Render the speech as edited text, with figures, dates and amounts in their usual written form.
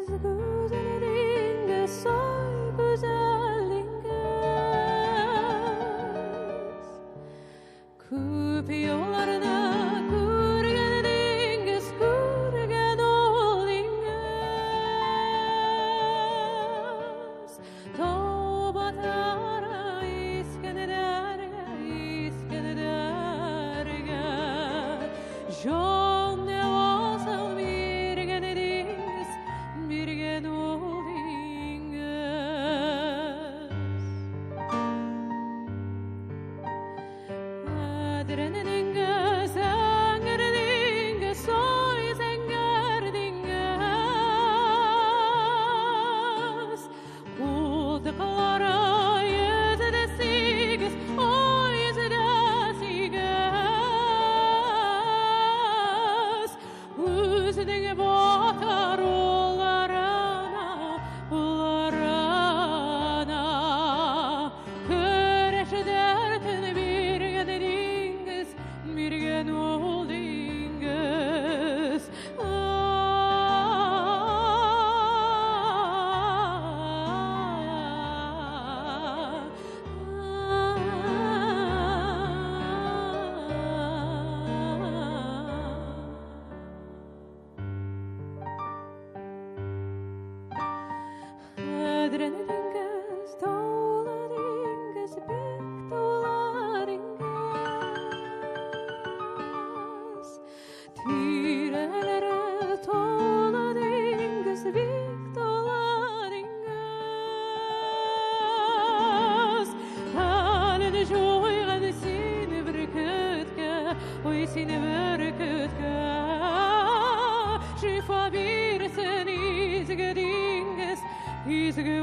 Гүзәл диңгез, ай, гүзәл диңгез. Күп юлларны күргән диңгез, күргән ул диңгез. Тау батара Искәндәргә, Искәндәргә. Җан дәвасын биргән диңгез, биргән ул диңгез. Әдрән диңгез, зәңгәр диңгез, ай, зәңгәр диңгез. Култыклары 108, ай, 108. Үзенең батыр улларына, улларына көрәш дәртен биргән диңгез, биргән ул диңгез. Әдрән диңгез, таулы диңгез, бик таулы диңгез. Тирәләре тулы диңгез, бик тулы диңгез. Хәлен җуйган сине бөркеткә, ой, сине бөркеткә. Шифа бирсен изге диңгез, изге